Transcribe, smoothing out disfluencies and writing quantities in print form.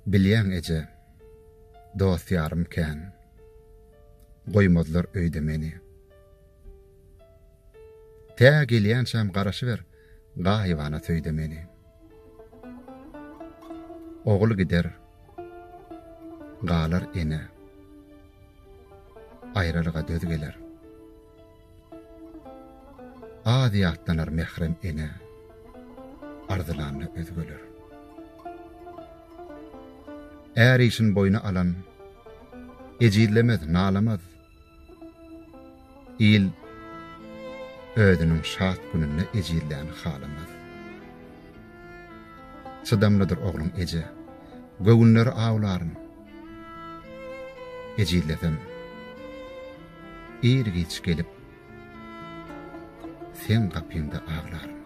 Bilýäň eje, dost-ýarym kän, Goýmazlar öýde meni. Tä gelýänçäm garaşyber, Gaýybana söý-de meni. Ogul gider, galar ene, Aýralyga döz geler. Az ýatlanar mährem ene, Arzylanda özgeler. Är işin boýna alan, Ejizlemez, nalamaz. Il özüniň şat gününde ejizläni halamaz. Çydamlydyr ogluň eje, Göwünleri awlaryn. Ejizlesem, ir-giç gelip, seň gapyňda aglaryn.